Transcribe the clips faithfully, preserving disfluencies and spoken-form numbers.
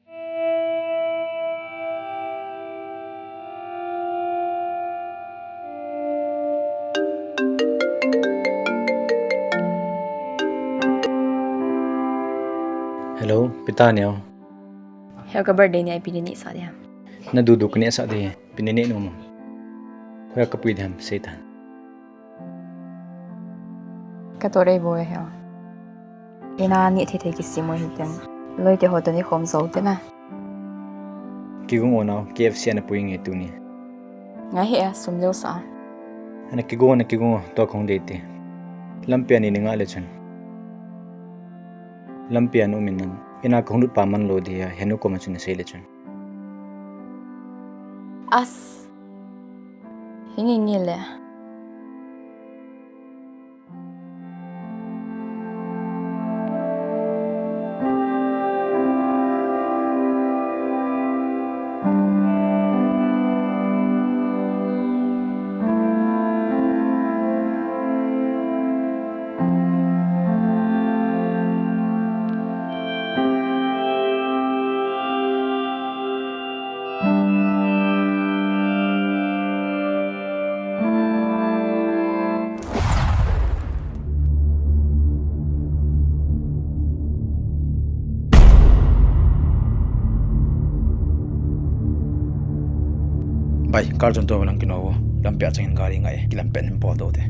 Hello, ipi tah neo. Heo, ka birthday ni a ipi nei neh sah dia? Na dudu ka neh sah di, ipi nei neh nom? Hoiya ka pui di ham, sei tan. Ka toh rei bou e heo. Ina neh thei thei kisem u hiten. Loi te ho toh nei khom jou te na. Kigong o nao, K F C ana pui nge tuni. Ngai hih e, sum leo sah a. Ana kigong, ana kigong o, tua kahung dei te. Lampi a nei nei ngah le chun. Lampi a na um in, ina kahung lut pa man lou dia, henu koma chun na sei le chun. As. Hingi ngi le. Bai, car chun tua lang kino vo. Lampi a changin gari ngai, kilam pen hin bol do te.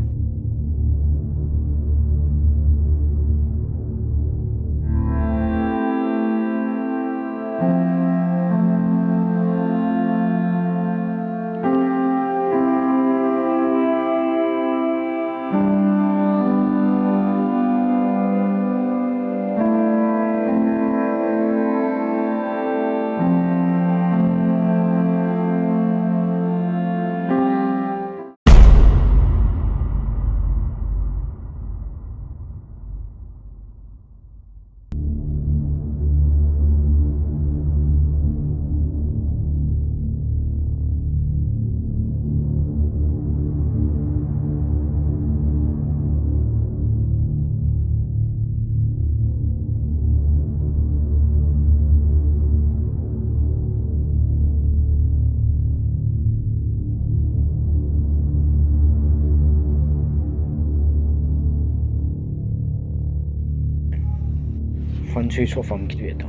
Phone switch off a um kit ve ta.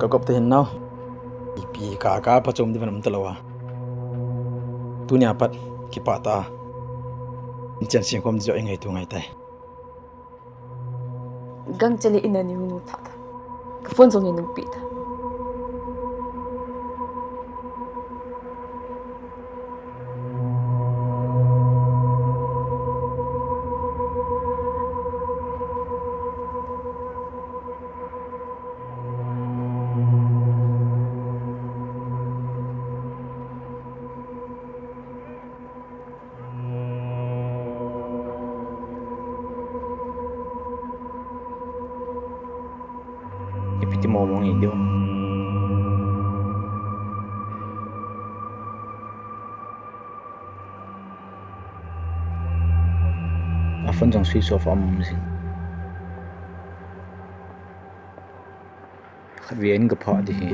Ka kop te hin nao. Ipi ka, ka phachom di van um talou a. Tunia pat kipah tah a. Ichan sing khom jo i ngaitu ngai tai. Gangchel in a nei hung lut tha tha. Ka phone jong nei nung pi tha. Ipi ti mong mong i diu. A phone jong switch off a um jing. Khatvei in ka phah di hi.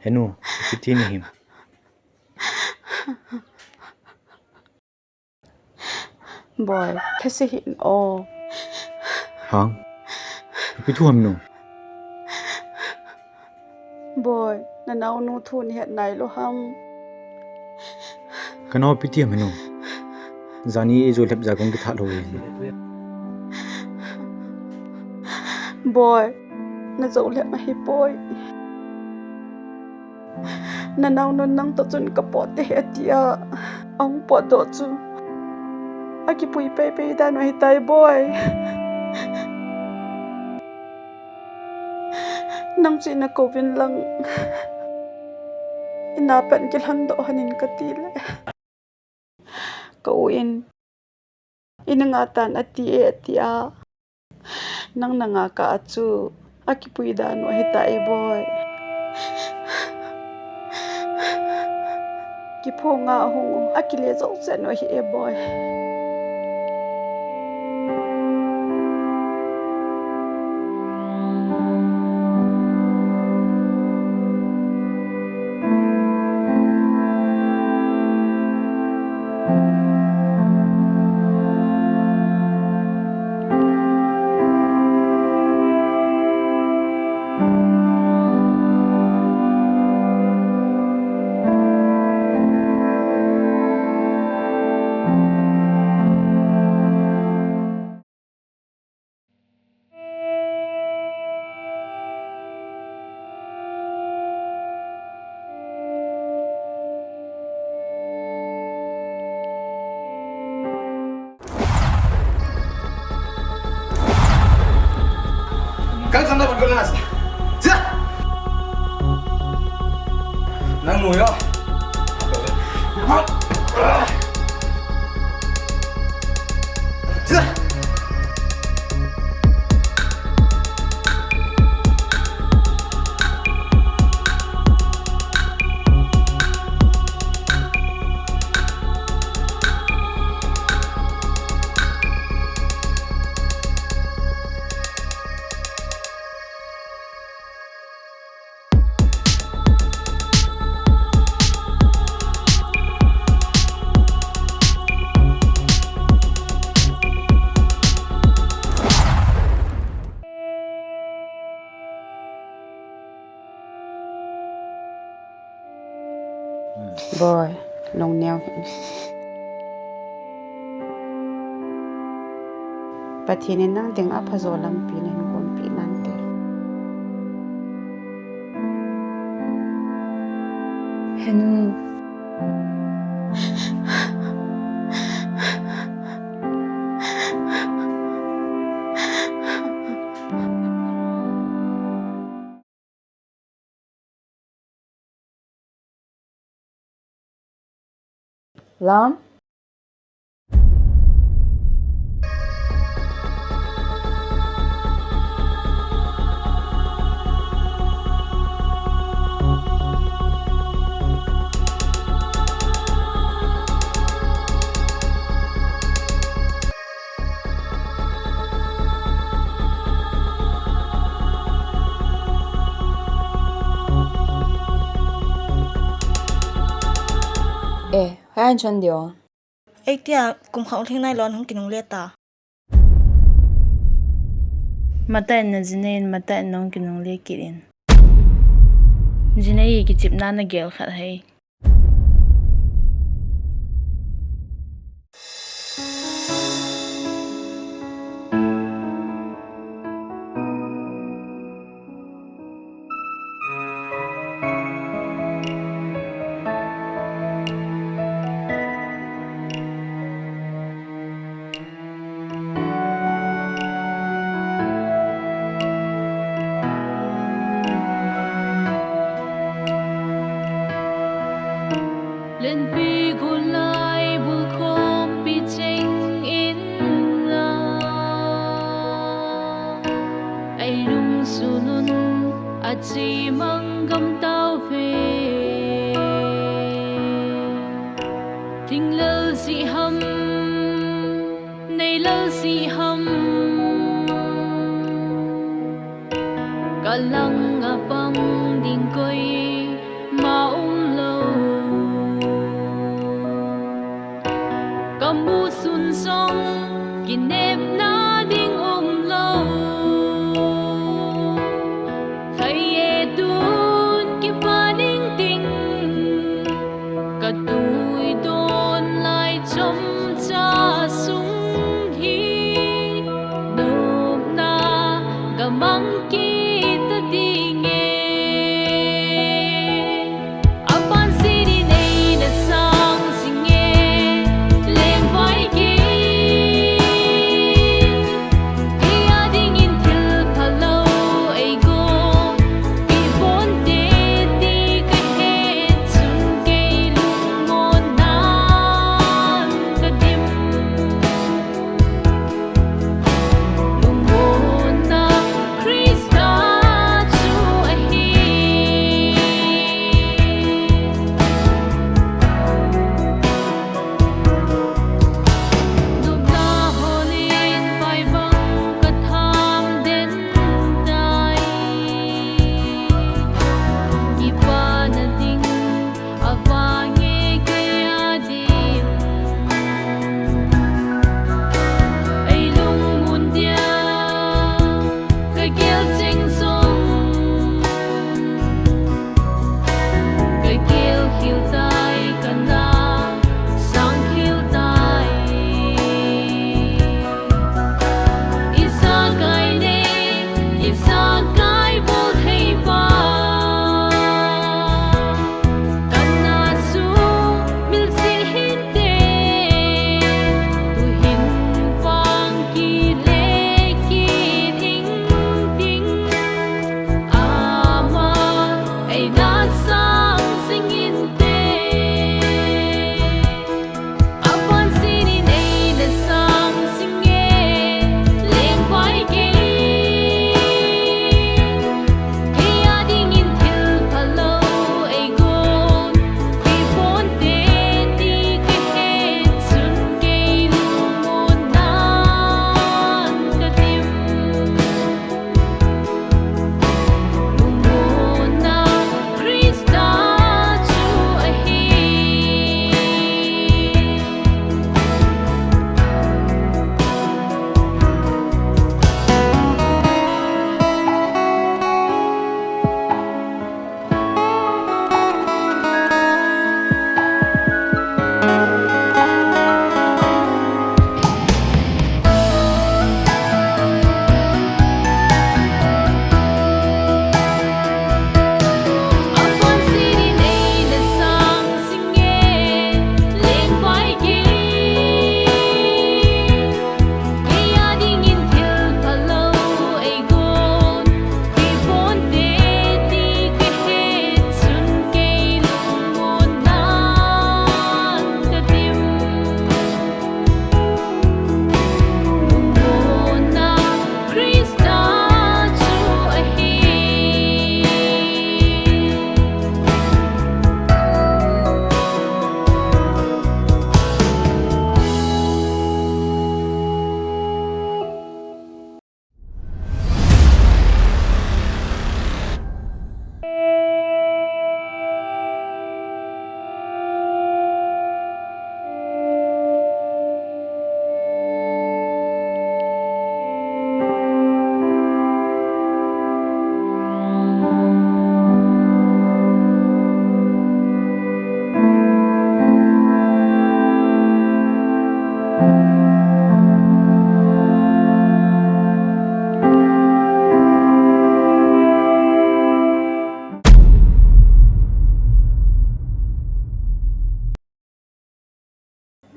Anu, ipi ti nahim? Boi, thase hih in o. Hang. Ipi thu ham nu? Boi, nanaonu thu nahet nailou ham? Kanao ipi ti ham nu? Jani ijou lhep ja kong kitha lou hin. Boi, najou lhep ahipoi. Nanaonun nang toh chun kapot ding ahi atia, ahung potdoh chu akipui peipei dan u ahitai boi. Nang chu nakouvin lang, ina pat kilhandoh hon in katile. Ka u in, ina ngah tan ati e, atia. Nang nangah kah a chu akipui dan u ahitai boi. Kiphong a hung u akile jou chet u ahi e boi. Kang sanda bot ko na asta. Sida. Nang nu yo. Sida. Boi, lungneo hih in. Pathen in nang dinga phajo lampi nahin gonpeh nante. Henu. Lam. Eh, hoiya chon diu? Eitia kum khat lhing nailou hung kinungle ta. Matah in na jinei in, matah in nahung kinungle kit in. Jinei hi kichepna nagel khat ahi. Lenpi gulai bulkhompi cheng in la, ei lungsunun achimang gam tauve. Thinglel jeh ham, neilel jeh ham, kalanga pang ding koi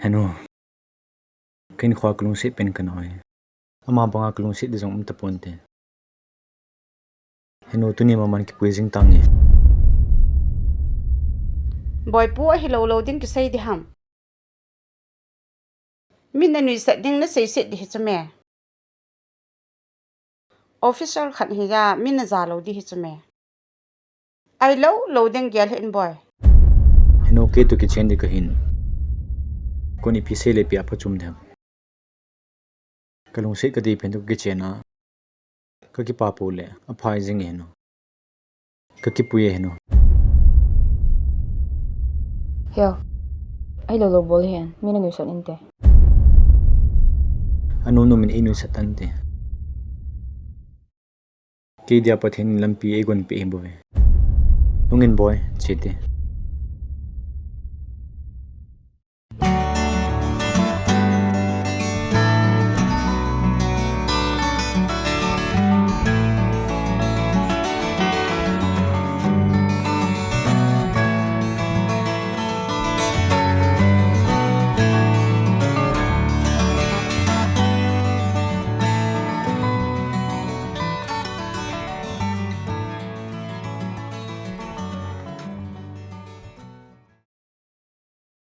Henu, kahinkhoa kalungset pen kanoi. Ama banga kalungset di jong um taponte. Henu, tuni maman kipui jing tange. Boipu, ahilou lou ding kisei di ham. Min anuisat ding naseiset di hi chu me. Officer khat hi ja min aja lou di hi chu me. Ahilou lou ding gel hih in boi. Henu, kei toh kichen di kahin. Kon ipi sei le ipi aphachom dem. Kalungset kadei pen toh kakichen a, kakipa pou le aphai jing e henu. Kakipui e henu. Heo. Ahilou lou bol hen, min anuisat inte. Anom nom in einuisat tante. Kei dia Pathen in lampi eigonpeh hibouve. Hungin boi, chete.